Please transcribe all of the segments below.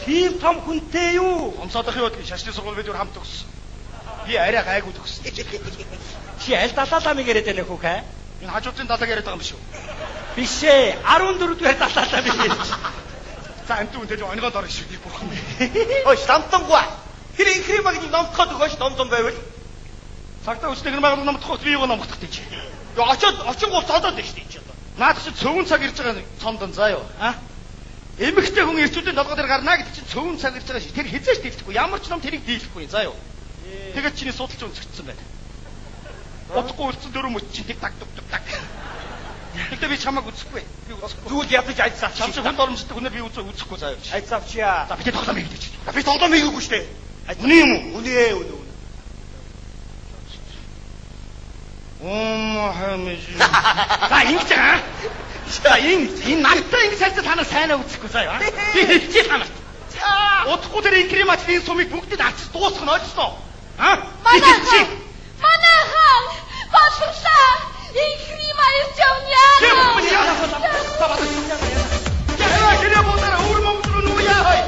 Тийм том хүнтэй юу? Хомсоодох юу гэдгийг шашны сургууль бид хамт төгссөн. Би арай гайгүй төгссөн. Чи аль Далай ламыг яриад байна хүүхэ? Энэ хажуудлын далайг яриад байгаа юм биш үү? Биш ээ. 14 дугаар Далай ламыг ярьж. За амтан үнтэй онигоод орно шүү дээ бурхан. Ой, намтангүй. Тэр инхримаг нэг номтоход өгөөш ном зам байвал. Цагтаа өчнөр магадлал номтох би юугаа номтох гэж. Йоо очоод очингууд цодоод байна шүү дээ чи одоо. Наад чи цөвөн цаг ирж байгаа цомдон заа юу? А? Эмэгтэй хүн эрчүүдийн толгой дээр гарна гэдэг чинь цөвөн цаг ирж байгаа шиг. Тэр хизээч дийлдэхгүй. Ямар ч ном тэрийг дийлэхгүй заа юу? Тэгээд чиний судалж өнцгдсэн байна. Удахгүй үлдсэн дөрөв мөч чинь тик так тук тук так. Тэгтээ би чамайг үзэхгүй. Би үзэхгүй. Тэгвэл ядаж айц авчих. Чам шиг хүнд оромжтой хүнээр би үзэхгүй заа юу? Айц авчия. За би тоглоом хийгээд чи. Би тоглоом хийгээгүй шүү дээ. Үнэн юм уу? Үнэ ээ, үнэ үнэ. Хамж. За ингэж байгаа. За энэ надтай ингэж харьцаа та нар сайнаа үзэхгүй заа юу? Би хэлчихье та нарт. Удахгүй тэр инкремат энэ сумыг бүгдэд авчиж дуусгах нь ойлгосноо? А? Манайхан! Манайхан! Боловлаа! Инкрима ирж явна яана! Яа, гэрээ буудаараа өвөр Монгол руу нүг яа хай.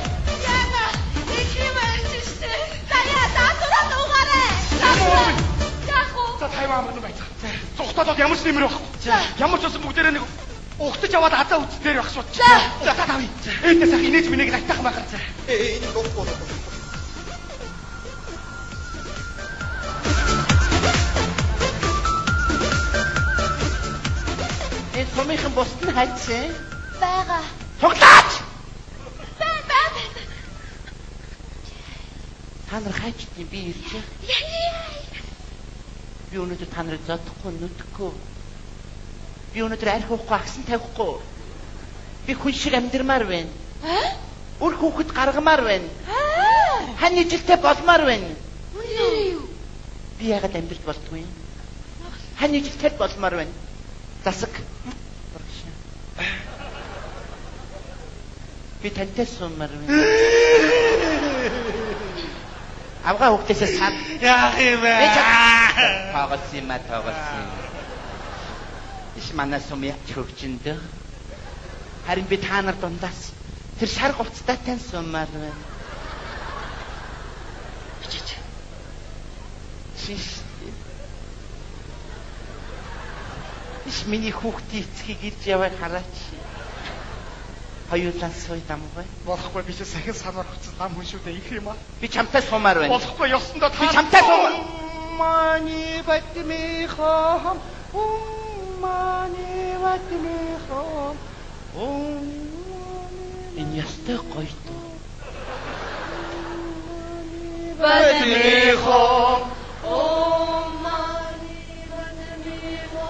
Яана! Инкрима ирж штэ! За яа, даатураа дуугаарай! Яах вэ? За 50 амар нэг байцаа. Зүхтаад бол ямар ч нэмэр байхгүй. Ямар ч байсан бүгдээрээ нэг ухтаж аваад азаа үз дээр байх шууд. За та тавь. Ээдээ сайхан инээж минийг лайтах байхаар. Ээ, энийг дуухгүй. Энэ сумынхан бусд нь хайцсан. Байгаа. Цуглаач! Бай бай. Та нар хайчдیں۔ Би ирж. Би өнөөдөр та нарыг зодохгүй, нүдэхгүй. Би өнөөдөр арх уухгүй, агсан тавихгүй. Би хүн шиг амьдрмаар байна. Аа? Үр хүүхэд гаргамаар байна. Аа? Хань ижилтэй болмоор байна. Үнээр юу? Би яагаад амьдрч болдгүй юм? Хань ижилтэй болмоор байна. Засаг. Би тантай суумаар байна. Авгаа хүүхдээсээ саад. Яах юм бэ? Тоглосон юм а, тоглосон юм. Иш манай сум яач хөгжиндөө. Харин би та нар дундаас тэр шар хувцастай тань суумаар байна. Шиш. Иш миний хүүхдийн эцгийг ирж яваа хараач. Хоёулаа суй дамгүй. Болохгүй би чи сахин санаар хүчсэн лам хүн шүү дээ их юм аа. Би чамтай суумаар байна. Болохгүй ёсондоо та. Би чамтай суумаар. Мани батмихом. Мани батмихом. Энэ ёстой гоё дуу. Батмихом.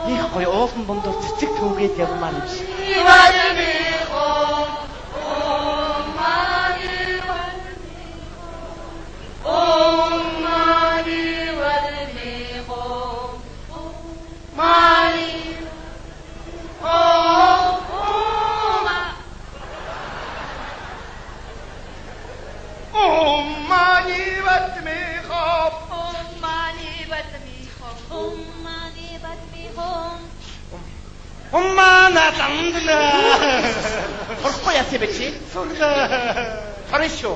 Их гоё уулан дундуур цэцэг түүгээд явмаар юм шиг. Мани батмихом. 엄마 나 잠드나. Сурахгүй яасан бэ чи? Сургаа. Сурна шүү.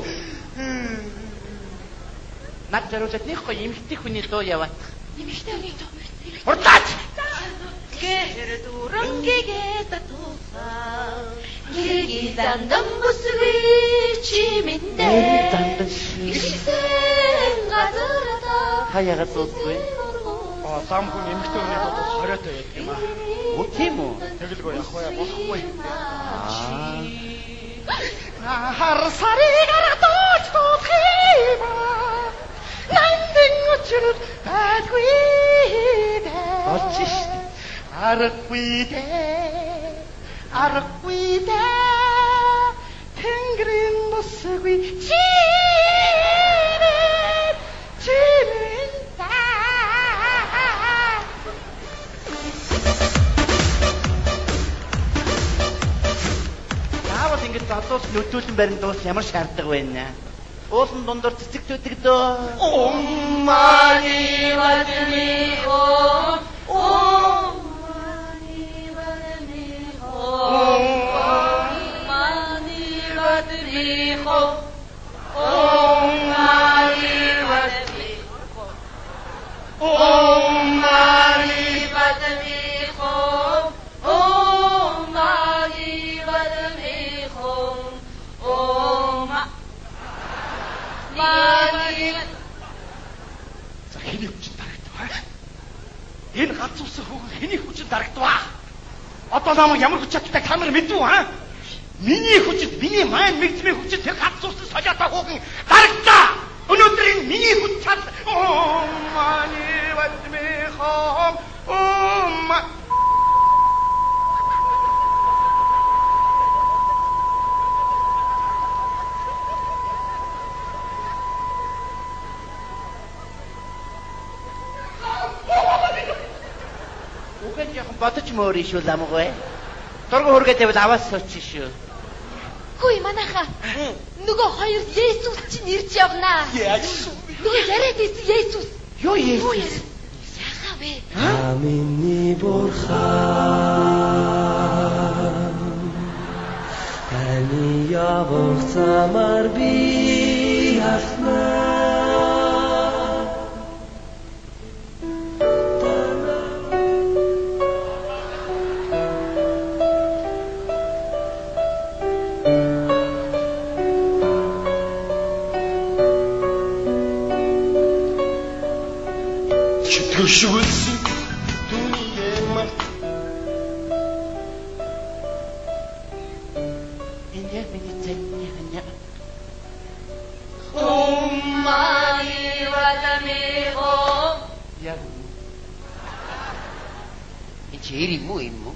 Над зориулаад нэг гоё эмэгтэй хүний дуу яваат. Эмэгтэй хүний дуу. Хурдлаач! Гэр дүрэнгээгээ татуусан. Гэги зандан бүсгүй чимэндээ. Зандан шүү. Гисэн газарда. Та яагаад дуудгүй? Аа, лам хүн эмэгтэй хүний дуу бол хориотой байдаг юм аа. Оо тийм үү? Тэгэлгүй явах вэ? Болохгүй. Аа. Хар сарыг аргадууч дуудах юм аа. Нандин учрал байдгүй дээ. Болж штэ. Аргагүй дээ. Аргагүй дээ. Тэнгэрийн бусгүй чимээ. Чимээ та. Заавал ингэж зодуулж нүдүүлэн барин дуус ямар шаардлага байна? Уулан дундуур цэцэг төдөг дөө. Мани Ом мани падме Ом мани падме хом. Ом мани падме хом. Ом мани. За хэний хүчин дарагдав аа? Энэ гац усан хүүхэн хэний хүчин дарагдав аа? Одоо намайг ямар хүч чадалтай та нар мэдв үү аа? Миний хүчит, миний маань мэгдмийн хүчит тэр гац усан солиотой хүүхэн дарагдлаа. Өнөөдөр энэ миний хүч чадал Ом мани падме хом. Ом Үгүй жоохон бодож мөөрэй шүү ламгүй. Дургу хөргөө тавил аваас суучих шүү. Хүй манайха. Нөгөө хоёр Есүс чинь ирж явнаа. Нөгөө яриад ирсэн Есүс. Юу Есүс? Яхаа вэ? Та миний бурхан, таны явах замаар би явна. Чөтгөшвөлсөн түүнийг март. Энэ яг миний цанны ханя. Ом мани падме хом. Яг. Энэ чи эр юм уу юм уу?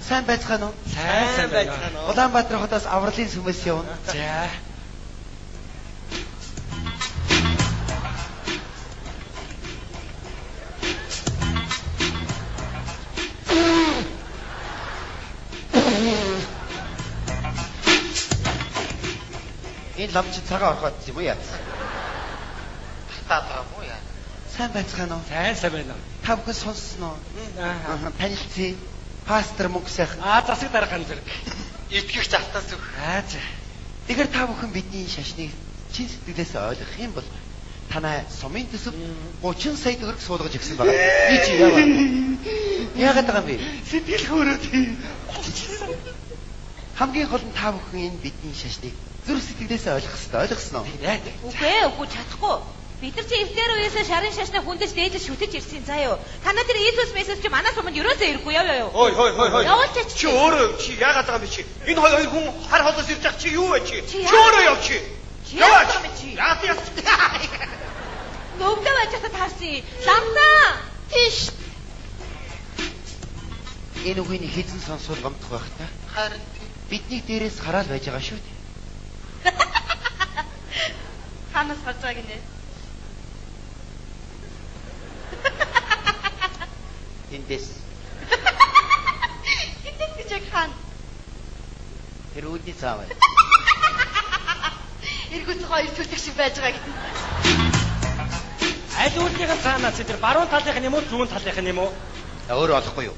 Сайн байцгаана уу? Сайн байцгаана уу? Улаанбаатар хотоос авралын сүмээс явна. За. Энэ лам чи цагаан орхоод юм уу яа? Татаад байгаа юм уу яа? Сайн байцгаана уу? Сайн сайн байна уу? Та бүхэн сонссон уу? Аа. Танилцъя. Пастор мөнгө сайхан. Аа засаг дарга ганц зэрэг. Итгэгч алтан сүх. Аа за. Тэгэхээр та бүхэн бидний шашныг чин сэтгэлээс ойлгох юм бол танай сумын төсөв 30 сая төгрөг суулгаж өгсөн байгаа. Би чи яваа. Яагаад байгаа юм бэ? Сэтгэл хөөрөөд. Хамгийн гол нь та бүхэн энэ бидний шашныг зүрх сэтгэлээс ойлгох хэрэгтэй. Ойлгосноо? Үгүй ээ, үгүй чадахгүй. Бид нар чи эвдэр үеэсээ шарын шашнаа хүндэж дээдэж шүтэж ирсэн заа юу. Танаа тэр Иесус Месус чи манай суманд ерөөсөө ирэхгүй яв яв. Хой хой хой хой. Явуулчих Чи өөрөө чи яагаад байгаа юм бэ чи? Энэ хоёр хүн хар холоос ирж байгаа чи юу вэ чи? Чи Чи өөрөө яв чи. Чи яагаад байгаа юм бэ чи? Яагаад яас? Нүгдээ байж та таарсан. Ламтаа. Тийш. Энэ үгийг хизэн сонсвол гомдох байх та. Харин Биднийг дээрээс хараал байж байгаа шүү дээ. Ханаас гарч байгаа гинэ. Тэндээс Тэндээс гэж яг хаана? тэр үүдний цаа байна. Эргүүц хоёр сүлэг шиг байж байгаа гинэ. Аль үүднийхэн цаанаас тэр баруун талынх нь юм уу зүүн талынх нь юм уу? Өөр олохгүй юу?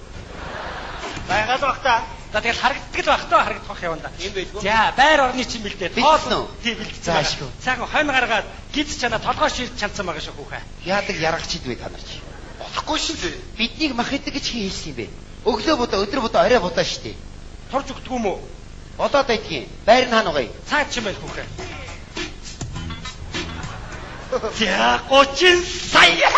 Байгаал бах та. За тэгэл харагддаг л бах таа харагдах бах явна. Юм байлгүй. За байр орны чинь бэлдээ. Бэлдсэн үү? Тий бэлдсэн. За, ашгүй. Сайхан хонь гаргаад гиз чанаа толгой ширж чадсан байгаа шүү хүүхэ. Яадаг яргачид вэ та нар чи? Болохгүй шүү дээ. Биднийг мах идэг гэж хин хэлсэн юм бэ? Өглөө будаа, өдөр будаа, орой будаа шүү дээ. Турж өгдөг юм уу? Болоод байдгийн. Байр нь хаана байгаа юм? Цаад чинь байл хүүхэ. За 30 сая.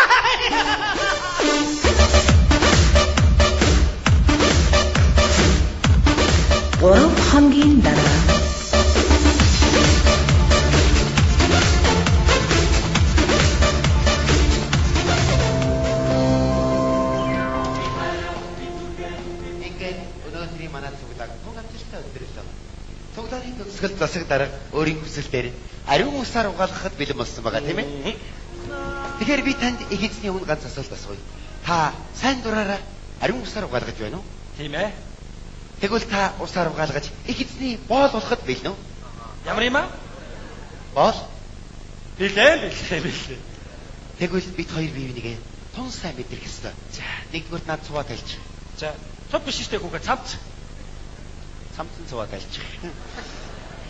Гурав хоногийн дараа Ингээд өнөөдрийн манай цуглааг тун амжилттай өндөрлөө. Цуглааны төгсгөл засаг дарга өөрийн хүсэлтээр ариун усаар угаалгахад бэлэн болсон байгаа тийм ээ. Тэгэхээр би танд их эзний өмнө ганц асуулт асууя. Та сайн дураараа ариун усаар угаалгаж байна уу? Тийм ээ. Тэгвэл та усаар угаалгаж их эзний боол болоход бэлэн үү? Ямар юм аа? Боол. Билээ билээ билээ. Тэгвэл бид хоёр бие бинийгээ тун сайн мэдрэх ёстой. За. Нэгдүгээр над цуваа тайлчих. За цуг биш штэ хүүхэ цамц. Цамцсан цуваа тайлчих.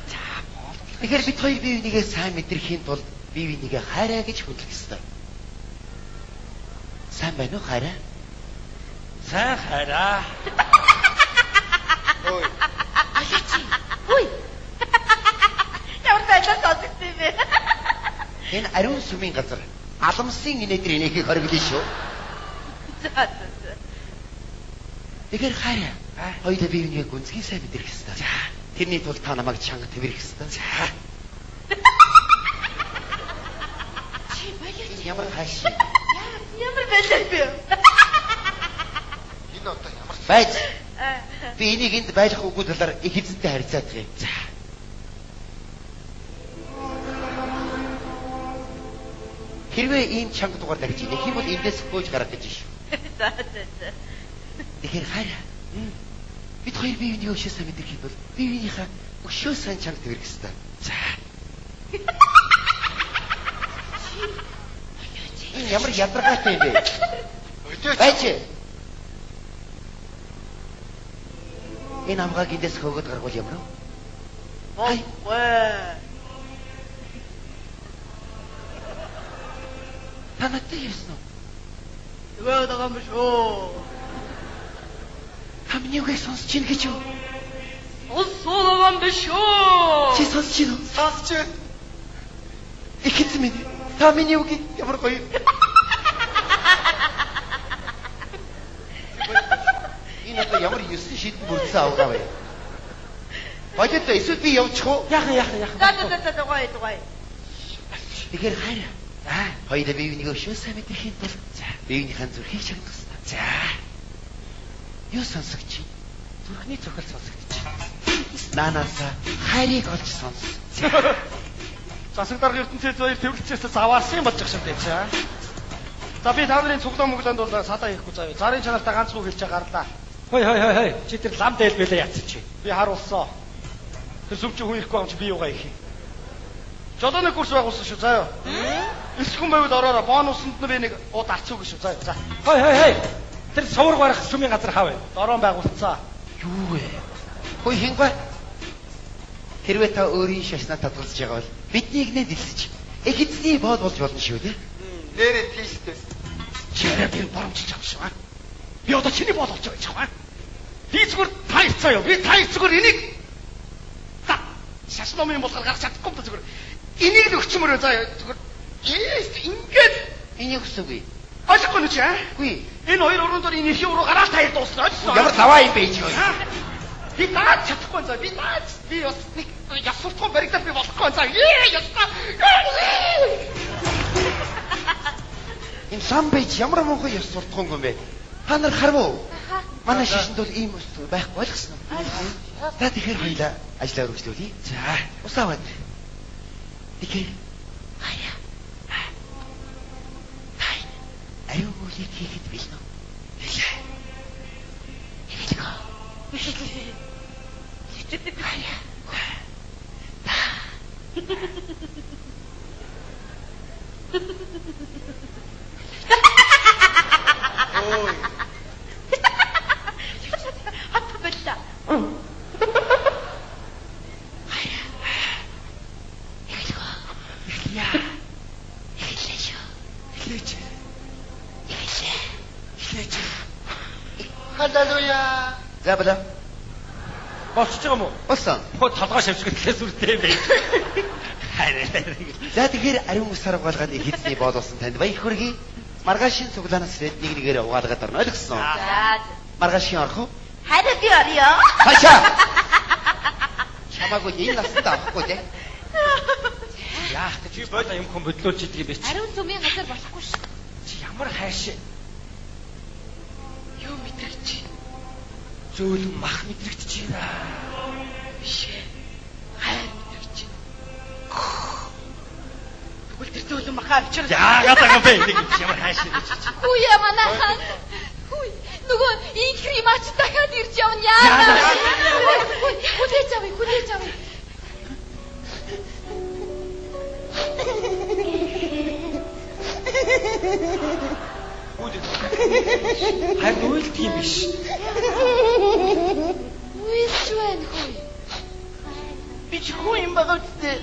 За боол болох Тэгэхээр бид хоёр бие бинийгээ сайн мэдрэхийн тулд бие бинийгээ хайраа гэж хүндлэх ёстой. Сайн байна уу хайраа? Сайн хайраа. Ой. Аличи. Хүй. Ямар байлаа сонсогдсон юм бэ? Энэ ариун сүмийн газар аламсын инээдэр инээхийг хориглоно шүү. За за за. Тэгэхээр хайраа. Хоёулаа бие бинийгээ гүнзгий сайн мэдрэх ёстой. За. Тэрний тулд та намайг чанга тэрэх ёстой. За. Чи баяа. Энэ ямар хайш. Ямар байлаа бэ? Энэ одоо ямар Байж. Би энийг энд байлгах үгүй талаар их эзэнтэй харьцаадах юм. За. Хэрвээ ийм чанга дугаар дагж инех юм бол эндээс хөөж гарах гэж шүү. За за за. Тэгэхээр хайраа. Бид хоёр бие биенийг өшөө сайн мэдрэхийн тулд бие биенийхээ өшөө сайн чанга тэрэх ёстой. За. Энэ ямар ядаргаатай юм бэ? Өдөөч. Байж. Энэ амгааг эндээс хөөгд гаргавал ямар вэ? Болохгүй. Та надтай ярьсан уу? Нөгөө байгаа юм шүү. Та миний үгийг сонсч ийн гэж юу? Сонсоо юм биш үү? Чи сонсч ийн үү? Сонсч байна. Их эзэн минь. Та миний үгийг ямар гоё. Энэ одоо ямар 9 шидэн бүрдсэн авгаа вэ? Бодит эсвэл би явчих уу? Яхан яхан яхан. За за за за гоё гоё. Тэгэхээр хайраа. Хоёулаа бие биенийг өшөө сайн мэдрэхийн тулд бие биенийхээ зүрхийг чагнах ёстой. За. Юу сонсогч? Зүрхний цохол сонсогдож. Наанаасаа хайрыг олж сонс. Засаг дарга ертөнцийн хоёр төвлөцөөс заваарсан юм болж байгаа юм дээ чаа. За би та нарын цуглаан мөглөөнд бол садаа хийхгүй заяа. Зарын чанартай ганц үг хэлж гарлаа. Хой хой хой хой. Чи тэр лам дээл бэлээ яцсан чи. Би харуулсан. Тэр сүмчин хүн ирэхгүй юм чи би юугаа хийх юм. Жолооны курс байгуулсан шүү заяа. Эсэх хүн байвал ороорой. Бонусанд нь би нэг ууд арц үг шүү заяа. За. Хой хой хой. Тэр соврог барах сүмийн газар хаа вэ? Дороон байгуулцаа. Юу вэ? Хөөе хингүй. Хэрвээ та өөрийн шашнаа татгалзаж байгаа бол биднийг нэ дэлсэж их эзний бод болж болно шүү дээ. Нэрээ тийштэй. Чи арай би боромжилж байгаа шүү. Би одоо чиний бод болж байгаа юм аа. Би зүгээр та ирцээ юу? Би та зүгээр энийг за шашин номын болохоор гарч чадахгүй юм да зүгээр. Энийг л өгчмөрөө заяа зүгээр. Ингээд Энийг хүсэвгүй. ойлгохгүй нү чи аа? Үгүй. Энэ хоёр уран зур энэ эрхийн уруу гараад та хоёр дуусна. Ойлгосон. Ямар лаваа юм бэ чи? Би таач чадахгүй заа. Би таач би бас нэг яс суртахуун баригдаад би болохгүй заа. Ээ ястаа. Энэ сан байж ямар муухай ёс суртахуун юм бэ? Та нар харав уу? Манай шашинд бол ийм ус байхгүй ойлгосон уу? За тэгэхээр хоёлаа ажлаа үргэлжлүүлье. За. Ус аваад. Тэгэхээр хаяа. Та энэ ариун үйлийг хийхэд бэлэн үү? Хэлээ. Эхлэе. Хаяа. Та. Ой. Хат боллоо. Эхлэе. Эхэллээ шүү. Эхлээч. Эхэллээ. Эхлээч. Халелуя. За болоо. Болчихж байгаа юм уу? Болсон. Хөө толгой шавшигтлээ сүртэй байх. Хайраа. За тэгэхээр ариун усаар угаалгаад их эзний боол болсон танд баяр хүргэе. Маргаашийн цуглаанаас ирээд нэг нэгээрээ угаалгаад орно. Ойлгосон уу? За. Маргаашийн орох уу? Хараа би орё. Хашаа. Чамаагүй энэ насанд авахгүй те. Яах вэ? Чи бойлоо юм хүн бодлуулж идэг юм бэ чи? Ариун сүмийн газар болохгүй шүү. Чи ямар хайш? Юу мэдрэгч? Зөөлөн мах мэдрэгдэж байна. Биш ээ. Хайр мэдрэгч. Тэгвэл тэр зөөлөн махаа авчир. Яагаад байгаа юм бэ? Нэг юм чи ямар хайш юм бэ чи? Хүү манайхан. Хүү нөгөө инхри мач дахиад ирж явна яана. Хүү хүлээж авъя, хүлээж авъя. Харин уйлдг юм биш. Уйлж байна хүү. Би ч хүн юм байгаа үсттэй.